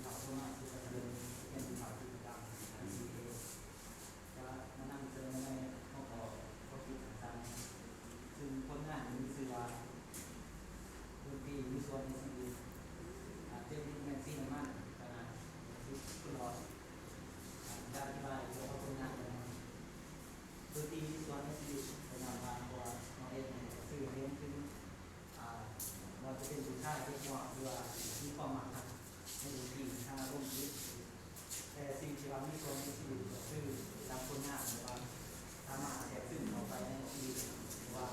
ເຂົ້າມາສູ່ການສະເໜີ ເປັນຂ່າວກິດຈະກຳ ອັນທີ່ ຈະມານຳສະເໜີໃນຫົວຂໍ້ຄວາມຄິດສ້າງສັນ ຊຶ່ງຜົນງານນີ້ມີຊື່ວ່າ ດົນຕີຢູ່ສວນໃນຊີວິດ ອາ ເຈັບນິດແມ່ນສີນ້ຳມັນ ຂະໜາດສິບຄູນຮ້ອຍ ອາ ຈະອະທິບາຍກ່ຽວກັບຜົນງານແນວໃດ. ດົນຕີຢູ່ສວນໃນຊີວິດ ກໍຍ້ອນວ່າ ເພາະວ່າເຮົາເອງນີ້ກໍຊື່ເຫັນເຖິງ ອາ ບໍ່ວ່າຈະເປັນຜູ້ຊາຍເດັກນ້ອຍ ຫຼືວ່າມີຄວາມມັກຮັກໃນດົນຕີທາງອາລົມຈິດ ແຕ່ສິ່ງທີ່ວ່າມີສ່ວນໃນຊີວິດກໍຄືທາງຜົນງານ ຫຼືວ່າສາມາດແທກຊຶມເຂົ້າໄປໃນຊີວິດ ຫຼືວ່າ